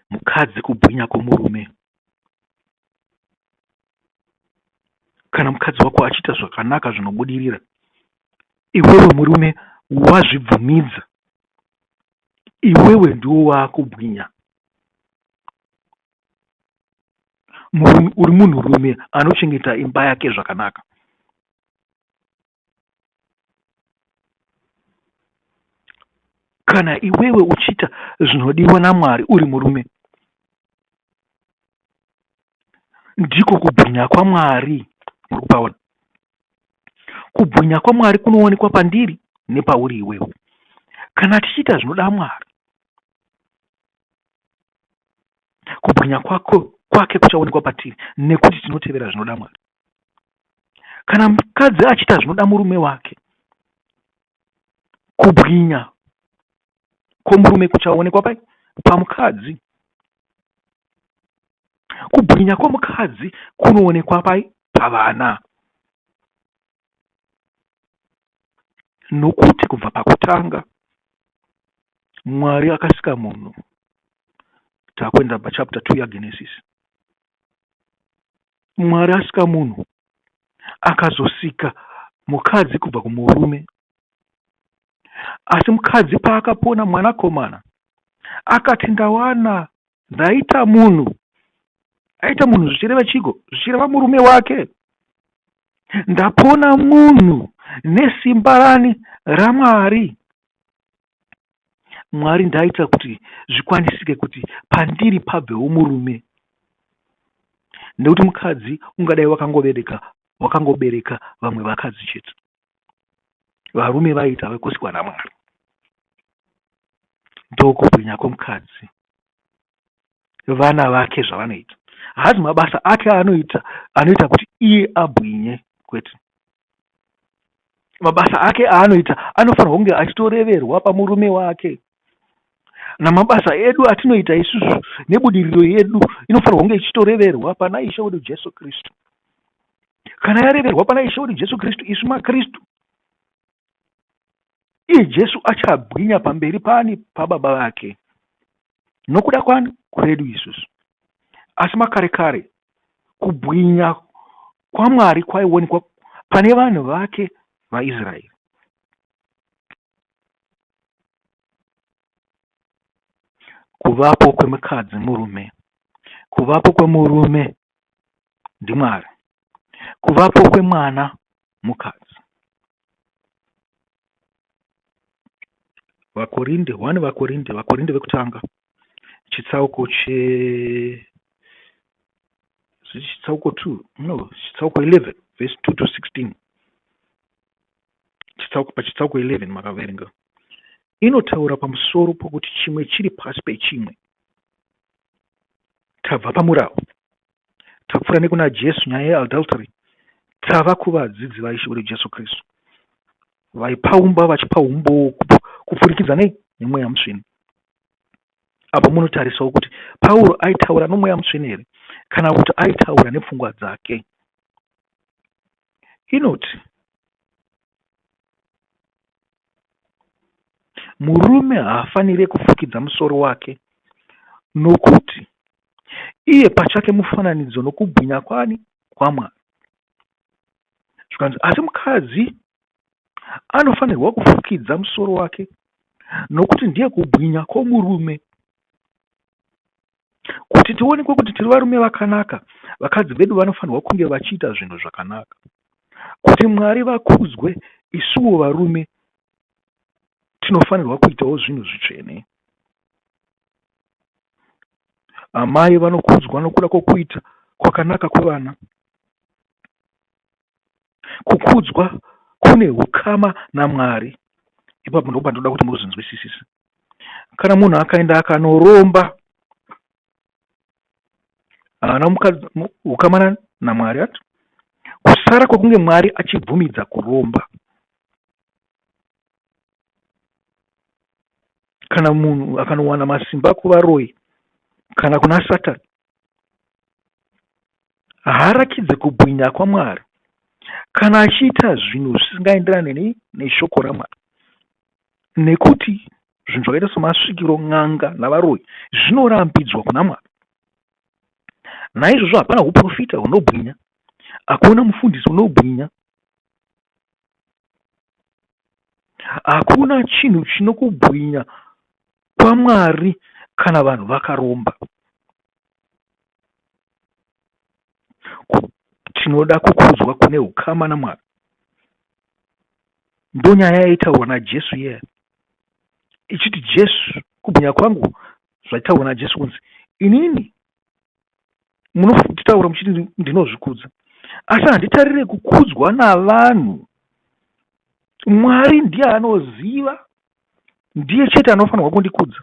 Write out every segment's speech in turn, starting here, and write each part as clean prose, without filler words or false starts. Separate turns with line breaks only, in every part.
Mukadzi kubwinya kwomurume. Kana mukadzi wako achiita zvakanaka zvinobudirira, iwewe murume wazvibvumidza, iwewe ndiwo waakubwinya. Uri munhurume anochengeta imba yake zvakanaka. Kana iwewe uchiita zvinodiwa naMwari uri murume, ndiko kubwinya kwaMwari. Muri kupaona? Kubwinya kwaMwari kunoonekwa pandiri nepauri iwewe. Kana tichiita zvinoda Mwari, kubwinya kwako kwake kuchaonekwa patiri nekuti tinotevera zvinoda Mwari. Kana mukadzi achiita zvinoda murume wake, kubwinya kwomurume kuchaonekwa pai? Pamukadzi. Kubwinya kwomukadzi kunoonekwa pai? Pavana. Nokuti kubva pakutanga Mwari akasika munhu. Takuenda pachapter 2 yaGenesis. Mwari asika munhu akazosika mukadzi kubva kumurume. Asi mukadzi paakapona mwanakomana akati ndawana ndaita munhu. Aita munhu zvichireva chiko? Zvichireva murume wake. Ndapona munhu nesimba rani raMwari. Mwari ndaita kuti zvikwanisike kuti pandiri pabvewo murume nekuti mukadzi ungadai wakangobereka wakangobereka vamwe vakadzi chete. Varume vaiita vekusikwa naMwari. Ndokubwinya kwemukadzi. Vana vake zvavanoita. Haazi mabasa ake aanoita anoita kuti iye abwinye kwete. Mabasa ake aanoita anofanirwa kunge achitoreverwa pamurume wake. Namabasa edu atinoita isusu nebudiriro yedu inofanirwa kunge ichitoreverwa pana Ishe wedu Jesu Kristu. Kana yareverwa pana Ishe wedu Jesu Kristu, isu maKristu, iye Jesu achabwinya pamberi pani pababa vake nokuda kwani kwedu isusu. Asi makare kare kubwinya kwaMwari kwaionekwa pane vanhu vake vaIsraeri. Kuvapo kwemukadzi murume. Kuvapo kwemurume ndiMwari. Kuvapo kwemwana mukadzi. VaKorinde 1 VaKorinde VaKorinde vekutanga chitsauko che chitsauko 2 no chitsauko 11 verse 2 to 16 chitsauko pachitsauko 11 makaverenga inotaura pamusoro pokuti chimwe chiri pasi pechimwe tabva pamurawo tapfuura nekuna Jesu nyaya yeadultery tava kuvadzidzi vaIshe wedu Jesu Kristu vaipaumba vachipa umbowo kupfurikidza nei nemweya mutsvene apo munotarisawo kuti Pauro aitaura nomweya mutsvene here kana kuti aitaura nepfungwa dzake inoti murume haafanire kufukidza musoro wake nokuti Iye pachake mufananidzo nokubwinya kwani? KwaMwari. Zvikanzi, asi mukadzi anofanirwa kufukidza musoro wake nokuti ndiye kubwinya kwomurume. Kuti tionekwe kuti tiri varume vakanaka, vakadzi vedu vanofanirwa kunge vachiita zvinhu zvakanaka. Kuti Mwari vakudzwe, isuwo varume tinofanirwa kuitawo zvinhu zvitsvene. Amai vanokudzwa nokuda kwokuita kwakanaka kwevana. Kukudzwa kune ukama naMwari. Ipapo ndipo pandinoda kuti muzvinzwisisise. Kana munhu akaenda akanoromba haana ukama naMwari ati kusara kwekunge Mwari achibvumidza kuromba. Kana munhu akanowana masimba kuvaroyi kana kuna Satani, haarakidze kubwinya kwaMwari kana achiita zvinhu zvisingaenderane neshoko raMwari, nekuti Zvinhu zvakaita semasvikiro, n'anga navaroyi zvinorambidzwa kuna Mwari. Naizvozvo hapana uprofita hunobwinya, hakuna mufundisi unobwinya, hakuna chinhu chinokubwinya kwaMwari kana vanhu vakaromba. Tinoda kukudzwa kune ukama naMwari. Ndonyaya yaitaurwa naJesu iya ichiti Jesu kubwinya kwangu zvaitaurwa naJesu kunzi inini munotitaura muchiti ndinozvikudza asi handitarire kukudzwa navanhu. Mwari ndiye anoziva ndiye chete anofanirwa kundikudza.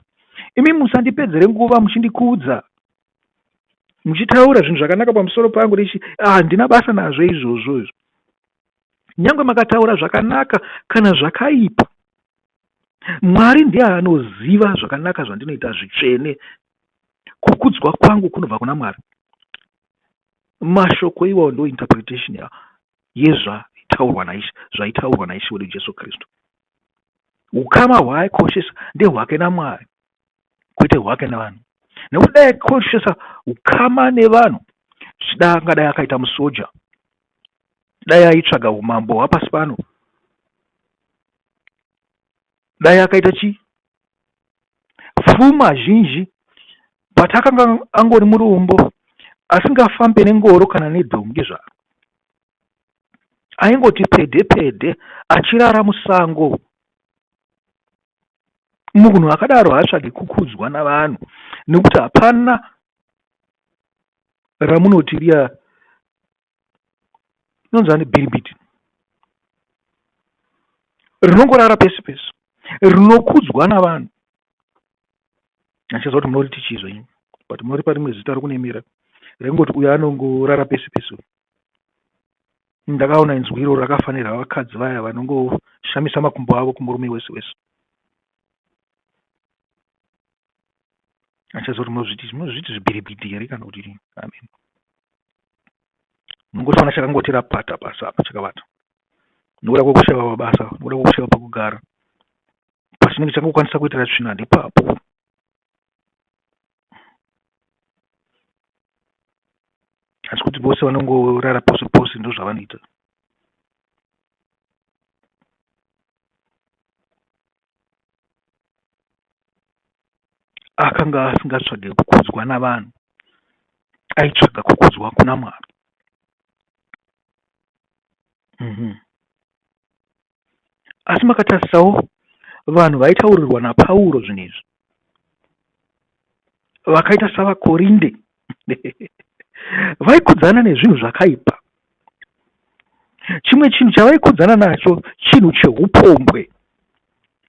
Imi musandipedzere nguva muchindikudza muchitaura zvinhu zvakanaka pamusoro pangu nechi ah, handina basa nazvo izvozvo izvo. Nyangwe makataura zvakanaka kana zvakaipa, Mwari ndiye anoziva zvakanaka zvandinoita zvitsvene. Kukudzwa kwangu kunobva kuna Mwari. Mashoko iwawo ndo interpretation yezvaitaurwa naIshe, zvaitaurwa naIshe wedu Jesu Kristu. Ukama hwaaikoshesa ndehwake naMwari kwete hwake nevanhu. Nekuti dai aikoshesa ukama nevanhu, zvichida angadai akaita musoja, dai aitsvaga umambo hwapasi pano, dai akaita chii? Pfuma zhinji but akanga angori murombo asingafambe nengoro kana nedhongi zvaro. Aingoti pede pede achirara musango. Munhu akadaro haatsvagi kukudzwa navanhu nekuti hapana ramunoti riya inonzi ani bhiribhiti rinongorara pese pese rinokudzwa navanhu. Handichaziva kuti munoriti chii zvenyu but munoripa rimwe zita rokunemera rekungoti uyo anongorara pese pese. Ndakaona inzwi iro rakafanira vakadzi vaya vanongoshamisa makumbo avo kumurume wese wese. Handichaziva kuti munozviti munozviti zvibhiribhiti here kana kuti amen. Munongotoona chakangoti rapata pasi apa chakavata nokuda kwekushaiwa mabasa nokuda kwekushaiwa pekugara pachinenge changokwanisa kuitira tsvina ndipapo. Asi kuti vose vanongorara pose pose ndozvavanoita. Akanga asingatsvage kukudzwa navanhu, aitsvaga kukudzwa kuna Mwari. Mm -hmm. Asi makatarisawo vanhu vaitaurirwa naPauro zvinhu izvi vakaita savaKorinde vaikudzana nezvinhu zvakaipa. Chimwe chinhu chavaikudzana nacho chinhu cheupombwe.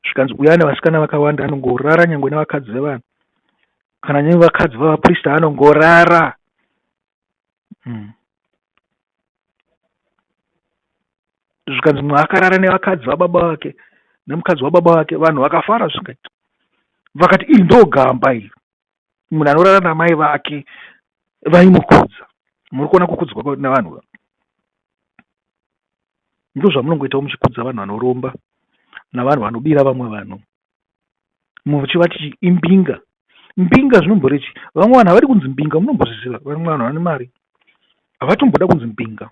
Zvikanzi uyo ane vasikana vakawanda anongorara nyangwe nevakadzi vevanhu kana nevakadzi vavaprista anongorara. Zvikanzi mumwe akarara nevakadzi vababa vake nemukadzi wababa vake vanhu vakafara zvisingaiti vakati iri ndo gamba iri munhu anorara namai vake vaimukudza muri kuona kukudzwa nevanhu ndozvamunongoitawo muchikudza vanhu vanoromba navanhu vanobira vamwe vanhu muchivati imbinga mbinga zvinomborechi vamwe vanhu havadi kunzi mbinga munombozviziva vamwe vanhu vane mari havatomboda kunzi mbinga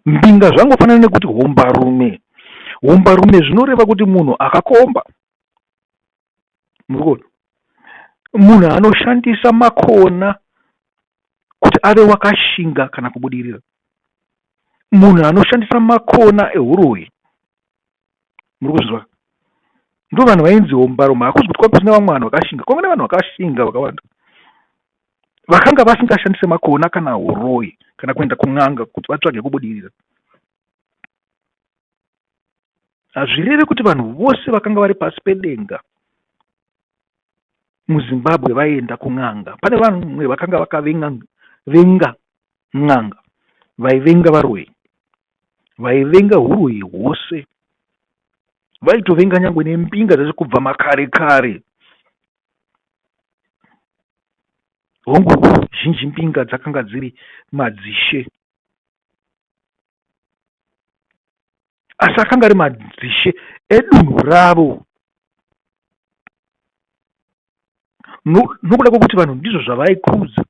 Mbinga zvangofanana nekuti hombarume. Hombarume zvinoreva kuti munhu akakomba. Muri kuona? Munhu anoshandisa makona kuti ave wakashinga kana kubudirira. Munhu anoshandisa makona ehuroyi. Muri kuzvinzwa? Ndo vanhu vainzi hombarume. Hakuzi kuti kwanga kusina vamwe vanhu vakashinga. Kwanga nevanhu vakashinga vakawanda. Vakanga vasingashandise makona kana huroyi kana kuenda kun'anga kuti vatsvage kubudirira. Hazvireve kuti vanhu vose vakanga vari pasi pedenga muZimbabwe vaienda kun'anga. Pane vamwe vakanga vakavenga venga n'anga, vaivenga varoyi, vaivenga huroyi hwose, vaitovenga nyangwe nembinga dzacho kubva makare kare. Hongu, zhinji mbinga dzakanga dziri madzishe. Asi akanga ari madzishe edunhu ravo. Nokuda kwokuti vanhu ndizvo zvavaikudza.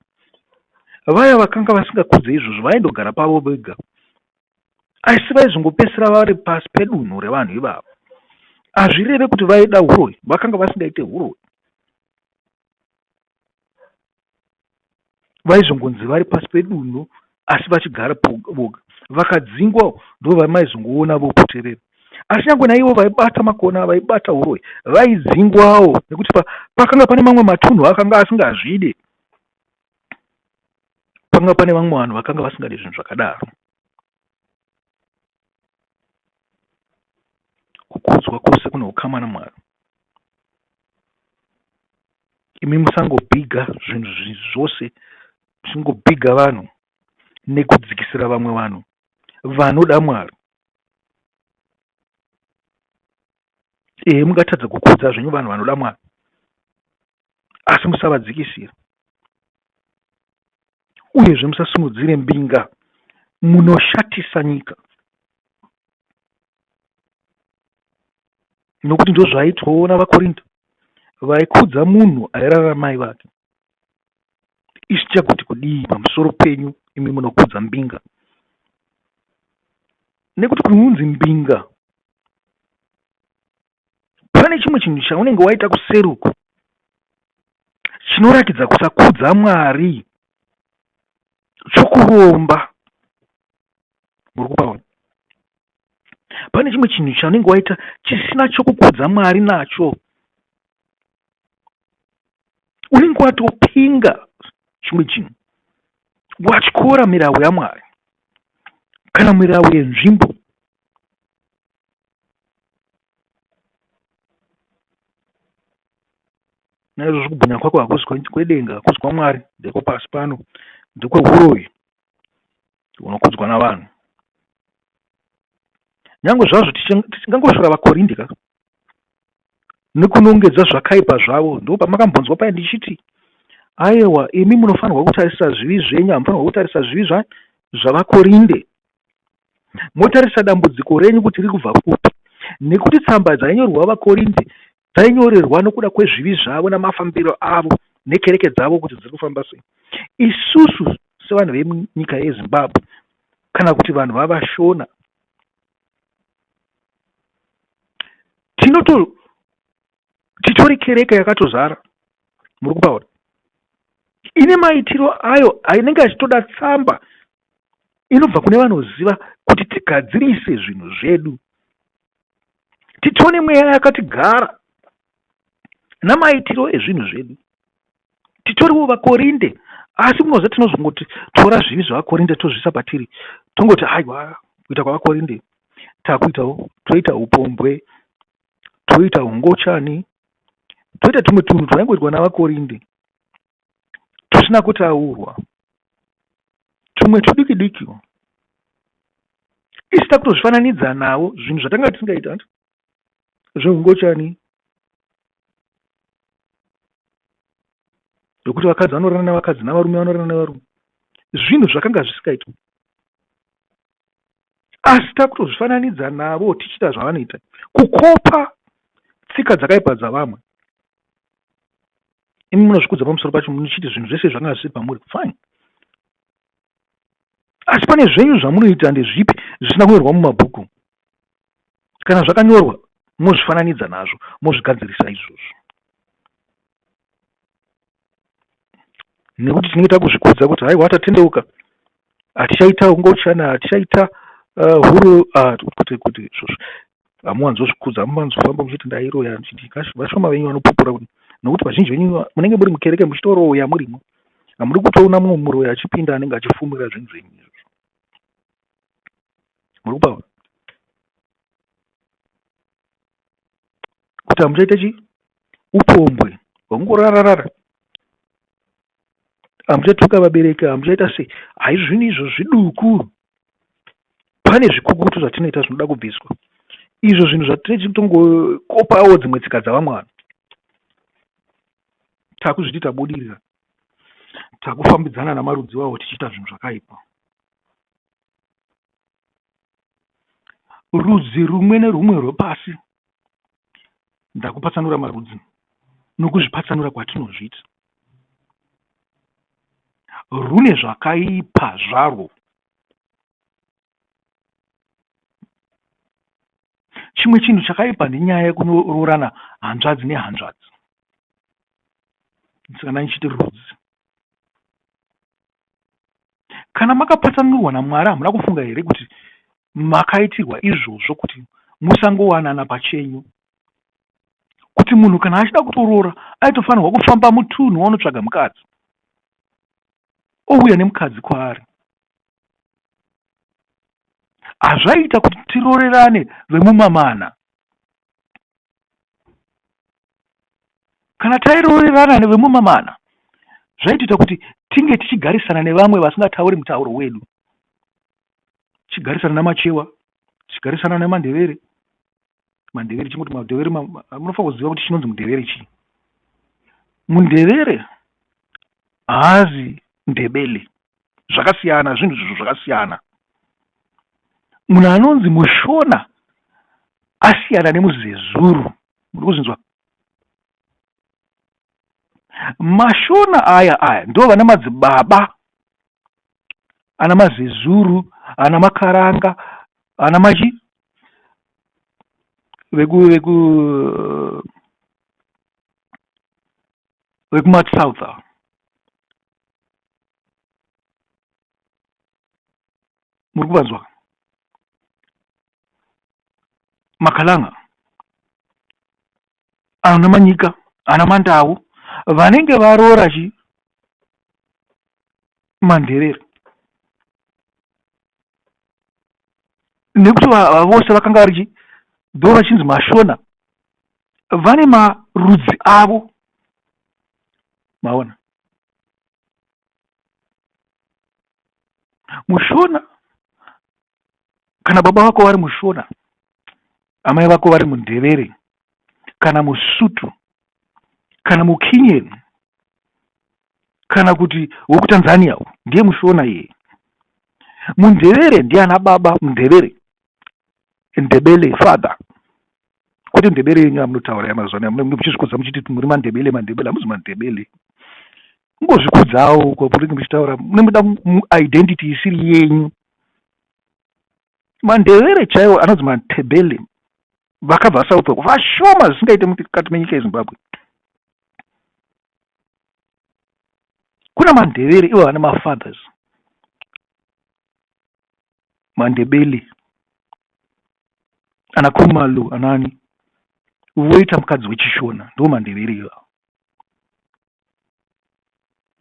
Vaya vakanga vasingakudze izvozvo vaindogara pavo vega. Asi vaizongopedzisira vari pasi pedunhu revanhu ivavo. Hazvireve kuti vaida huroyi, vakanga vasingaite huroyi. Vaizongonzi vari pasi pedunhu asi vachigara voga. Vakadzingwa ndovamaizongoona vopoterera. Asi nyangwe naivo vaibata makona, vaibata huroyi, vaidzingwawo nekuti pakanga pane mamwe matunhu akanga asingazvide. Panga pane vamwe vanhu vakanga vasingadi zvinhu zvakadaro. Kukudzwa kwose kune ukama naMwari. Imi musangobhiga zvinhu zvose, muchingobhiga vanhu nekudzikisira vamwe vanhu vanoda Mwari. Ehe, mungatadza kukudza zvenyu vanhu vanoda Mwari, asi musavadzikisira. Uyezve musasimudzire mbinga, munoshatisa nyika. Nokuti ndozvaiitwawo navaKorinto, vaikudza munhu airara namai vake. Isu tichagoti kudii pamusoro penyu imi munokudza mbinga? Nekuti kunonzi mbinga pane chimwe chinhu chaunenge waita kuseri uku chinoratidza kusakudza Mwari, chokuromba. Muri kupaona? Pane chimwe chinhu chaunenge waita chisina chokukudza Mwari nacho. Unenge watopinga chimwe chinhu, watyora mirau yaMwari kana mirau yenzvimbo. Naizvozvo kubwinya kwako hakuzi kwedenga, hakuzi kwaMwari, ndekwepasi pano, ndekwehuroyi hunokudzwa navanhu. Nyangwe zvazvo tingangoshora vaKorinde ka nekunongedza zvakaipa zvavo, ndipo pamakambonzwa paye ndichiti ayewa imi munofanirwa kutarisa zvivi zvenyu, hamufanirwa kutarisa zvivi zvavaKorinde. Motarisa dambudziko renyu kuti riri kubva kupi. Nekuti tsamba dzainyorerwa vaKorinde dzainyorerwa nokuda kwezvivi zvavo namafambiro avo nekereke dzavo kuti dziri kufamba sei. Isusu sevanhu vemunyika yeZimbabwe kana kuti vanhu vavaShona tinoto titori kereke yakatozara muri kupaona ine maitiro ayo ainenge achitoda tsamba inobva kune vanoziva kuti tigadzirise zvinhu zvedu titone mweya yakatigara namaitiro ezvinhu zvedu titoriwo vakorinde asi munoziva tinozongoti tora zvivi zvevakorinde tozviisa patiri tongoti aiwa kuita kwavakorinde takuitawo toita upombwe toita ungochani toita tumwe tunhu twaingoitwa navakorinde tusina kutaurwa tumwe tudiki diki isi takutozvifananidza navo zvinhu zvatanga tisingaita hanti zveungochani zvekuti vakadzi vanorana nevakadzi navarume vanorana nevarume zvinhu zvakanga zvisingaitwa Asi takutozvifananidza navo tichiita zvavanoita, kukopa tsika dzakaipa dzavamwe. Imi munozvikudza pamusoro pacho muchiti zvinhu zvese zvakanga zvisiri pamuri. Fine. Asi pane zvenyu zvamunoita ndezvipi zvisina kunyorwa mumabhuku? Kana zvakanyorwa mozvifananidza nazvo mozvigadzirisa izvozvo. Nekuti tinenge takuzvikudza kuti haiwa tatendeuka hatichaita ungochana hatichaita huru kuti kuti izvozvo hamuwanzozvikudza hamuwanzofamba muchiti ndairoya vashoma venyu vanopupura kuti nokuti vazhinji venyu munenge muri mukereke muchitoroya murimo hamudi kutoona mumwe muroyi achipinda anenge achifumura zvinhu zvenyu izvozvo muri kupaona kuti hamuchaita chii upombwe hwekungorararara hamuchatuka vabereki hamuchaita sei hai zvinhu izvo zviduku pane zvikukutu zvatinoita zvinoda kubviswa izvo zvinhu zvatinenge tichitongokopawo dzimwe tsika dzavamwe vanhu takuzviti tabudirira takufambidzana namarudzi iwawo tichiita zvinhu zvakaipa Rudzi rumwe nerumwe rwepasi, ndakupatsanura marudzi, Nokuzvipatsanura kwatinozviita. Rune zvakaipa zvarwo. Chimwe chinhu chakaipa nenyaya yekunoroorana hanzvadzi nehanzvadzi. Saka ndanga rudzi. Kana makapatsanurwa naMwari hamuna kufunga here kuti makaitirwa izvozvo kuti musangowanana pachenyu? Kuti munhu kana achida kutoroora aitofanirwa kufamba mutunhu onotsvaga mukadzi ouya nemukadzi kwaari. Hazvaiita kuti tiroorerane vemumamana. Kana tairoorerana nevemumamana zvaitoita kuti tinge tichigarisana nevamwe vasingatauri mutauro wedu. Tichigarisana namachewa, tichigarisana nemandevere. Mandevere chingoti mandevere munofanira kuziva kuti chinonzi mundevere chii. Mundevere haazi ndebele. Zvakasiyana zvinhu izvozvo zvakasiyana. Munhu anonzi mushona asiyana nemuzezuru. Muri kuzvinzwa? Mashona aya aya ndo vana madzibaba ana mazezuru ana makaranga ana machi veku veku vekumasouth ava muri kuvanzwa makalanga ana manyika ana mandau vanenge varoora chi mandevere nekuti vose vakanga vari chi ndo vachinzi mashona vane marudzi avo maona mushona kana baba vako vari mushona amai vako vari mundevere kana musutu kana mukinyeni kana kuti wekutanzania ndiye mushona iye mundevere ndiye ana baba mundevere ndebele father kwete ndebele yenyu yamunotaura yamazuva ano yamunenge muchizvikudza muchiti muri mandebele mandebele hamuzi mandebele kungozvikudzawo kwamunenge muchitaura munenge muda identity isiri yenyu mandevere chaiwo anonzi matebele vakabva south uko vashoma zvisingaite mukati menyika yezimbabwe kuna mandevere ivo vane mafathers mandebele ana khumalo anani voita mukadzi wechishona ndo mandevere ivavo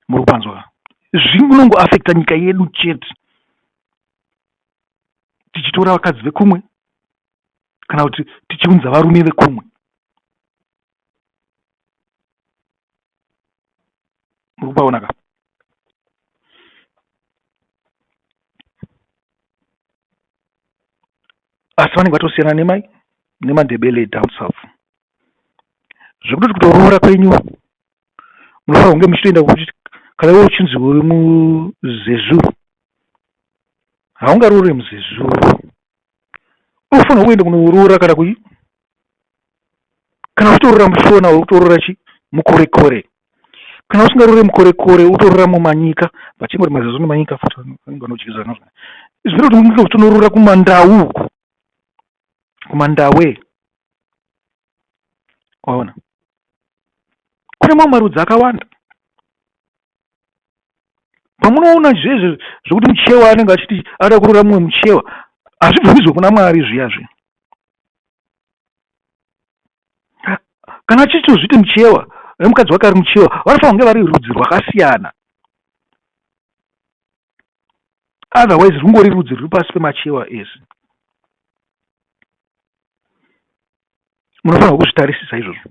muri kupanzwa zvinongoafekta nyika yedu chete tichitora vakadzi vekumwe kana kuti tichiunza varume vekumwe muri kupaona ka asi vanenge vatosiyana nemai nemandebele down south zvekutoti kutoroora kwenyu munofanira kunge muchitoenda kuti kana iwe uchinzi uri muzezuru haungaroore muzezuru unofanira kuenda kunoroora kana kui kana uchitorora mushona utoroora chi mukorekore kana usingaroore mukorekore utoroora mumanyika vachingoti mazizo nemanyika futi vanenge vanodyidzana zvino kuti unenge uchitonoroora kumandau uku kumandawe waona kune mamwe marudzi akawanda pamunoona zvezve zvekuti muchewa anenge achiti ada kuroora mumwe muchewa hazvibvumidzwe kuna mwari zviya zviya kana achitozviti muchewa nemukadzi wake ari muchewa vanofanira kunge vari rudzi rwakasiyana otherwise rungori rudzi ruri pasi pemachewa ese munofanirwa kuzvitarisisa izvozvo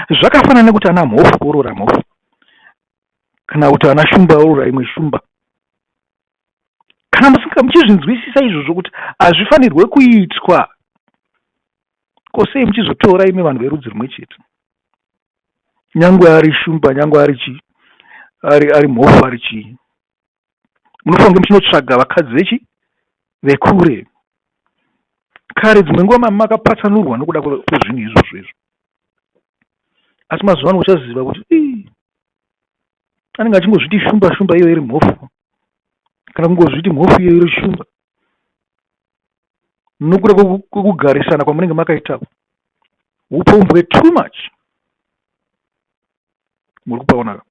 zvakafanana nekuti ana mhofu kuroora mhofu kana kuti ana shumba oroora imwe shumba kana muchizvinzwisisa izvozvo kuti hazvifanirwe kuitwa ko sei muchizotora imi vanhu verudzi rumwe chete nyangwe ari shumba nyangwe ari chii ari ari mhofu ari chii munofanira kunge muchinotsvaga vakadzi vechi vekure kare dzimwe nguva makapatsanurwa nokuda kwezvinhu izvozvo izvo. Asi mazuva ano uchaziva kuti ii anenge achingozviti shumba shumba iyo iri mhofu kana kungozviti mhofu iyo iri shumba nokuda kwekugarisana kwamunenge makaita upombwe too much. Muri kupaonaka?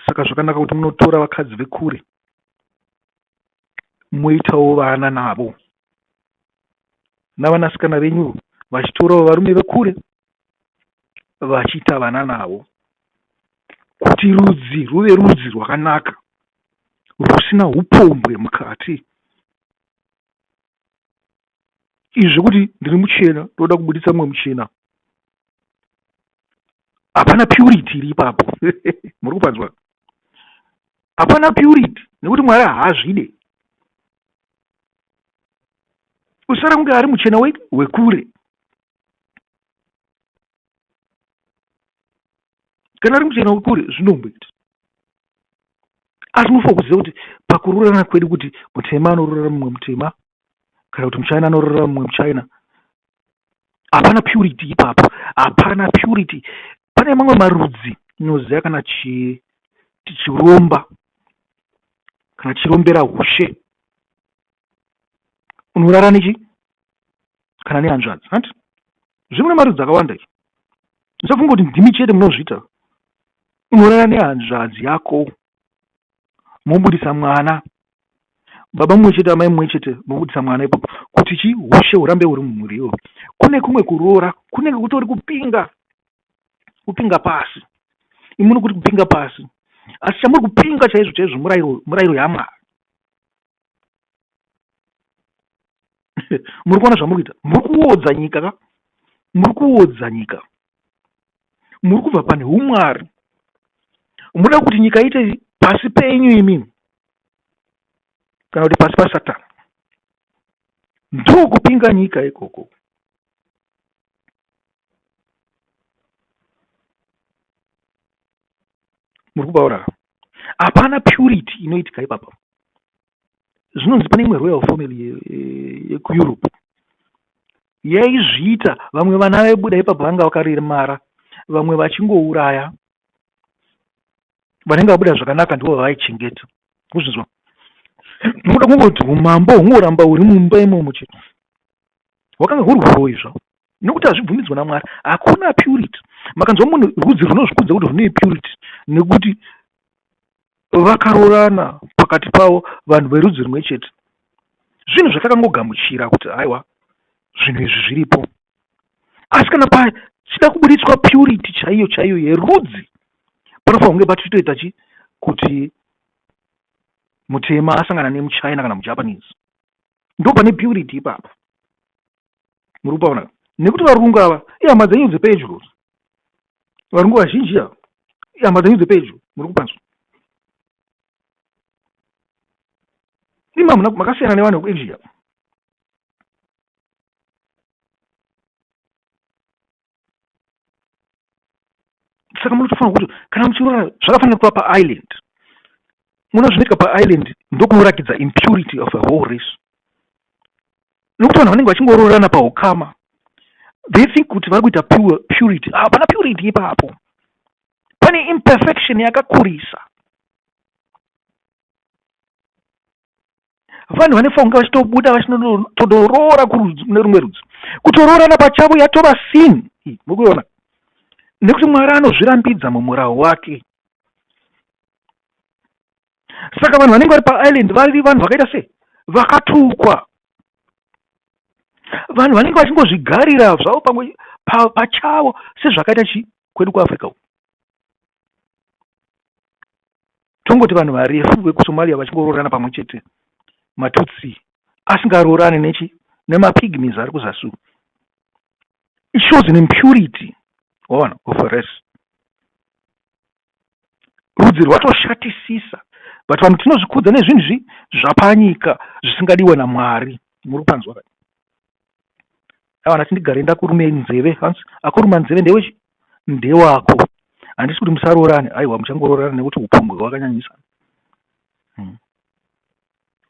Saka zvakanaka kuti munotora vakadzi vekure moitawo vana navo navanasikana venyu vachitorawo varume vekure vachiita vana navo kuti rudzi rwuve rudzi rwakanaka rwusina upombwe mukati. Izvi zvekuti ndiri muchena ndoda kubuditsa mumwe muchena hapana purity iri ipapo. Muri kupanzwa? Hapana purity nekuti Mwari haazvide. Usara kunge ari muchena wekure. Kana ari muchena wekure zvinomboita. Asi munofanira kuziva kuti pakuroorana kwedu kuti mutema anoroora mumwe mutema kana kuti muchina anoroora mumwe muchina hapana purity ipapo hapana purity. Pane mamwe marudzi unoziva kana tichiromba kana tichirombera hushe unorara nechi kana nehanzvadzi hanti zviri mune marudzi akawanda izvi musafunga kuti ndimi chete munozviita unorara nehanzvadzi yako mobudisa mwana baba mumwe chete amai mumwe chete mobudisa mwana ipapo kuti chi hushe hurambe huri mumhuri iyoyo kune kumwe kuroora kunenge kutori kupinga kupinga pasi imuri kuti kupinga pasi asi chamuri kupinga chaizvo chaizvo murairo murairo yamwari muri kuona zvamuri kuita muri kuodza nyika ka muri kuodza nyika muri kubva pane umwari muda kuti nyika iite pasi penyu imimi kana kuti pasi pasatani ndokupinga nyika ikoko muri kupaura hapana purity inoitika ipapa zvinonzi pane imwe royal family yekueurope yaizviita vamwe vana vaibuda ipapo vanga vakaremara vamwe vachingouraya vanenge vabuda zvakanaka ndivo vavaichengeta kuzvinzwa nokuda kungoti umambo hungoramba huri mumba imomo chete hwakanga huri huroyi zvavo nekuti hazvibvumidzwe namwari hakuna purity makanzwa munhu rudzi runozvikudza kuti rune purity nekuti vakaroorana pakati pavo vanhu verudzi rumwe chete zvinhu zvatakangogamuchira kuti haiwa zvinhu izvi zviripo asi kana pachida kubuditswa purity chaiyo chaiyo yerudzi panofanira kunge pachitoita chi kuti mutema asangana nemuchina kana mujapanese ndo pane purity ipapo muri kupaona nekuti varungu ava ihama dzenyu dzepedyo varungu vazhinji ava ihama dzenyu dzepedyo muri kupanzwa ima makasiyana nevanhu vekuasia Saka munotofanira kuti kana muchiroora zvakafanira kuva paisland. Muno zvinoitika paisland ndokunorakidza impurity of a whole race. Nokuti vanhu vanenge vachingoroorana paukama. They think kuti vari kuita purity. Hapana purity ipapo. Pane imperfection yakakurisa. Vanhu vanofanira kunge vachitobuda vachinotodoroora kune rumwe rudzi. Kutoroorana pachavo yatova sin. Muri kuiona? Nekuti Mwari anozvirambidza mumurau wake. Saka vanhu vanenge vari paisland vari vanhu vakaita sei? Vakatukwa. Vanhu vanenge vachingozvigarira zvavo pamwe pachavo sezvakaita chi kwedu kuAfrica uku. Tongoti vanhu varefu vekuSomalia vachingoroorana pamwe chete, maTutsi asingaroorani nechi nemapygmies ari kuzasi uku. It shows an impurity waona of a race. Rudzi rwatoshatisisa but vanhu tinozvikudza nezvinhu zvi zvapanyika zvisingadiwe naMwari. Muri kupanzwa ka? Awa ndati ndigare ndakurume nzeve hanzi akuruma nzeve ndewechi ndewako handisi kuti musaroorane aiwa muchangoroorana nekuti upombwe hwakanyanyisa hmm.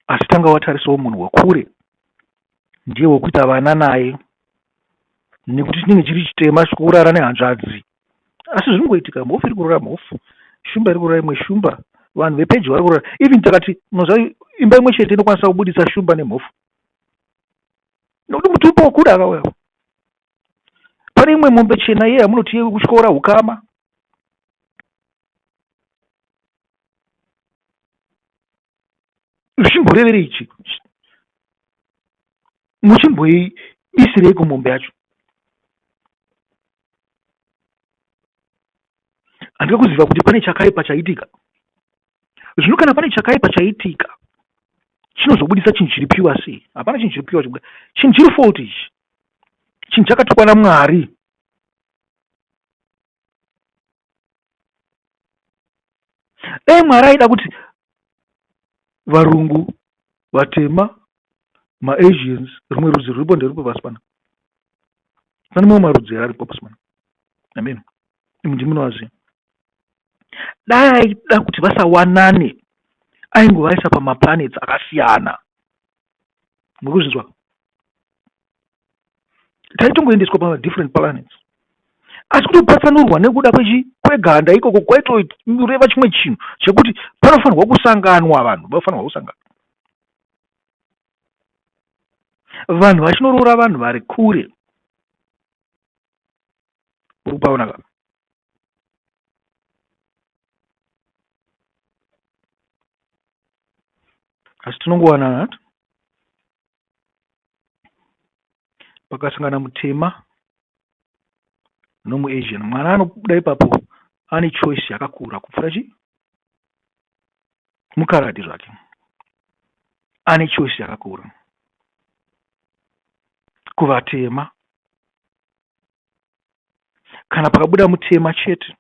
Asi tanga watarisawo munhu wekure ndiye wekuita vana naye. Nekuti chinenge chiri chitema chikurara nehanzvadzi. Asi zvinongoitika, mhofu iri kurora mhofu, shumba iri kurora imwe shumba, vanhu vepedyo vari kurora. Even takati unoziva imba imwe chete inokwanisa kubudisa shumba nemhofu. Nokuti mutupo wakuda akauya. Pane imwe mombe chena iye yamunoti yekutyora hukama. Zvichimboreverei chi? Muchimboibisireiko mombe yacho? Handika kuziva kuti pane chakaipa chaitika. Zvino kana pane chakaipa chaitika, chinozobudisa chinhu chiri pure sei? Hapana chinhu chiri pure chibuda. Chinhu chiri fault ichi. Chinhu chakatukwa naMwari. Dai Mwari aida kuti varungu, vatema, maAsians, rumwe rudzi ruripo nderupi pasi pano? Pane mamwe marudzi aripo pasi pano. Amen. Imi ndimi munovaziva. Dai aida kuti vasawanane, aingovaisa pamaplanets akasiyana. Muri kuzvinzwa? Taitongoendeswa pamadifferent planets. Asi kutopatsanurwa nekuda kwechi kweganda ikoko kwaitoreva chimwe chinhu chekuti panofanirwa kusanganwa vanhu, vanofanirwa kusangana. Vanhu vachinoroora vanhu vari kure. Uri kupaona ka? Asi tinongowanana hati? Pakasangana mutema nomuAsian, mwana anobuda ipapo ane choice yakakura kupfuura chi mukaradhi zvake. Ane choice yakakura kuvatema. Kana pakabuda mutema chete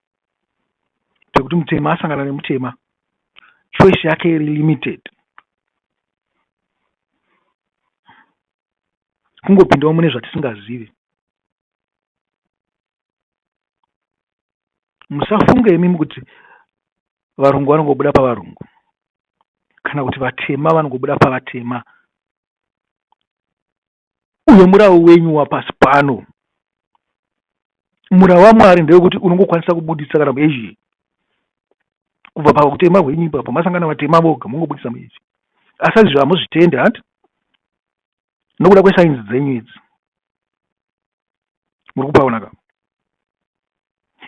pekuti mutema asangana nemutema choice yake iri limited kungopindawo mune zvatisingazivi. Musafunge imimi kuti varungu vanongobuda pavarungu kana kuti vatema vanongobuda pavatema. Uyo murawo wenyu wapasi pano. Murawo waMwari ndewekuti unongokwanisa kubuditsa kana muAsia kubva pakutema hwenyu ipapo masangana vatema voga mongobudisa muAsia. Asi izvi hamuzvitendi hanti nokuda kwesainzi dzenyu idzi muri kupaona ka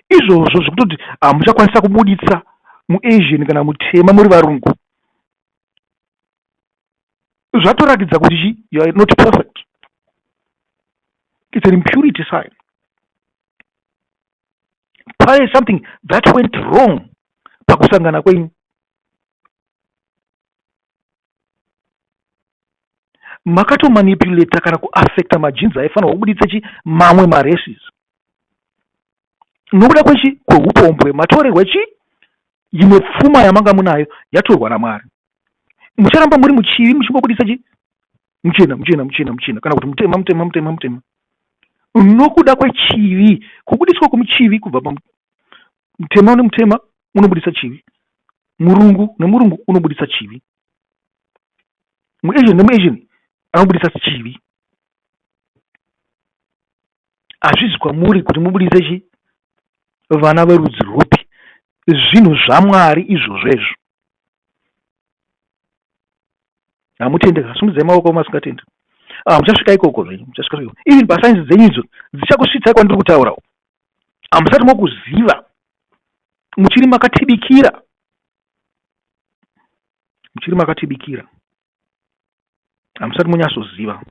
izvozvo zvekutoti hamuchakwanisa kubuditsa muAsian kana mutema muri varungu zvatoratidza kuti chi you are not perfect. It's an impurity sign. Pane something that went wrong pakusangana kwenyu. Makatomanipulata kana kuaffecta majinzi aifanirwa kubuditsa chi mamwe maraces nokuda kwechi kweupombwe matorerwa chi imwe pfuma yamanga munayo yatorwa naMwari. Mucharamba muri muchivi muchingobudisa chi muchena muchena muchena muchena kana kuti mutema mutema mutema mutema nokuda kwechivi kubudiswa kwemuchivi kubva pamutema nemutema unobudisa chivi murungu nemurungu unobudisa chivi muasian nemuasian anobudisa chivi Hazvizi kwamuri kuti mubudise chi vana verudzi rwupi. Zvinhu zvaMwari izvozvo izvo. Hamutende ka? Simudzai maoko masingatendi. Ah, muchasvika ikoko zvenyu, muchasvika ikoko. Even pasainzi dzenyu idzo dzichakusvitsai kwandiri kutaura uko. Hamusati mokuziva. Muchiri makatibikira. Muchiri makatibikira. Hamusati monyatsoziva.